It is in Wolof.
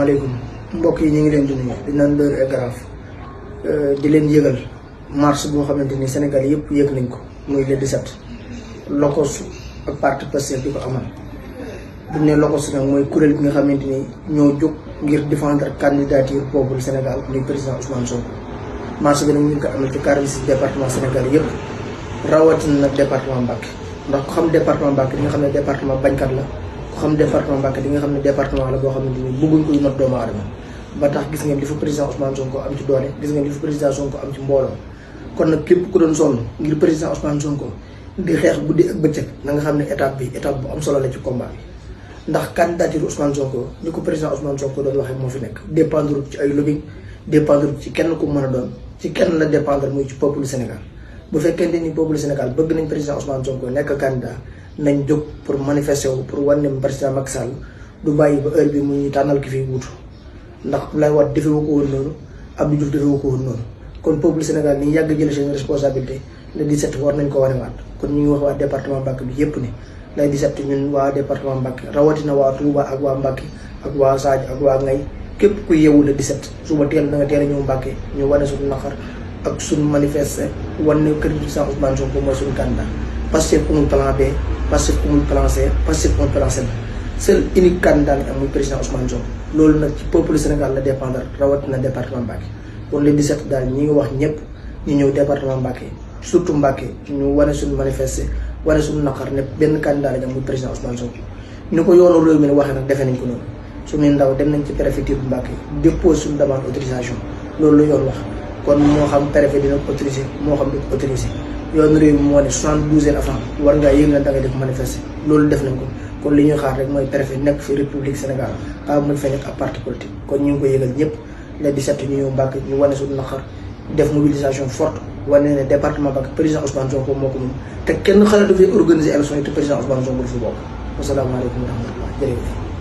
asalaamaaleykum mbokk yi ñu ngi leen di nuyu di naan l'heure est grave di leen yëgal marche boo xamante ni Sénégal yëpp yëg nañ ko muy le 17 Lokos ak parti Pastef di ko amal bu ñu nee Lokos nag mooy kuréel gi nga xamante ni ñoo jóg ngir défendre candidature peuple Sénégal muy président Ousmane Sonko. marche bi nag ñu ngi ko amal ci 46 département Sénégal yëpp rawatina nag département Mbacké ndax ku xam département Mbacké di nga xam ne département bañkat la. ku xam département Mbacké di nga xam ne département la boo xamante ni bëgguñ koy not doomu aadama ba tax gis ngeen li fa président Ousmane Sonko am ci doole gis ngeen li fa président Sonko am ci mbooloo kon nag képp ku doon sonn ngir président Ousmane Sonko di xeex guddi ak bëccëg na nga xam ne étape bu am solo la ci combat bi ndax candidature Ousmane Sonko ni ko président Ousmane Sonko doon waxee moo fi nekk dépendre ci ay lobbying dépendre ci kenn ku mën a doon ci kenn la dépendre muy ci peuple Sénégal bu fekkente ni peuple Sénégal bëgg nañ président Ousmane Sonko nekk candidat nañ jóg pour manifester wu pour wane ne président Macky Sall du bàyyi ba heure bi mu ñu tànnal ki fi wutu ndax Abdoulaye Wade defewu ko woon noonu Abdou Diouf defewu ko woon noonu kon peuple Sénégal ni yàgg jël seen responsabilité le 17 war nañ ko wanewaat kon ñu ngi wax waa département Mbacké bi yépp ne le 17 ñun waa département Mbacké rawatina waa Touba ak waa Mbacké ak waa Sadio ak waa Ngay képp ku yeewu le 17 suba teel na nga teel a ñëw Mbacké ñu wane suñu naqar ak suñu manifester wane ne kër président Ousmane Sonko mooy suñu candidat Pastef amul plan B Pastef amul plan C Pastef amul plan C seul unique candidat am muy président Ousmane Sonko loolu nag ci peuple Sénégal la dépendre rawatina département Mbacké kon le 17 daal ñi ngi wax ñëpp ñu ñëw département Mbacké surtout Mbacké ñu wane suñu manifester wane suñu naqar ne benn candidat lañ am muy président Ousmane Sonko ni ko yoonu réew mi ne waxee nag defee nañ ko noonu suñuy ndaw dem nañ ci préfecture bu Mbacké dépose suñu demande autorisation loolu la yoon wax kon moo xam préfet dina ko autoriser moo xam du ko autoriser yoon réew mi moo ne 72 heures avant war ngaa yëg na da nga def manifester loolu def nañ ko kon li ñuy xaar rek mooy préfet nekk fi République Sénégal pas mu fa nekk ab parti politique kon ñu ngi ko yëgal ñëpp le 17 ñu ñëw Mbacké ñu wane suñu naqar def mobilisation forte wane ne département Mbacké président Ousmane Sonko moo ko moom te kenn xalaatu fi organiser élection yi te président Ousmane Sonko du fi bokk. Asalaamaaleykum wa rahmatulah jërëjëf.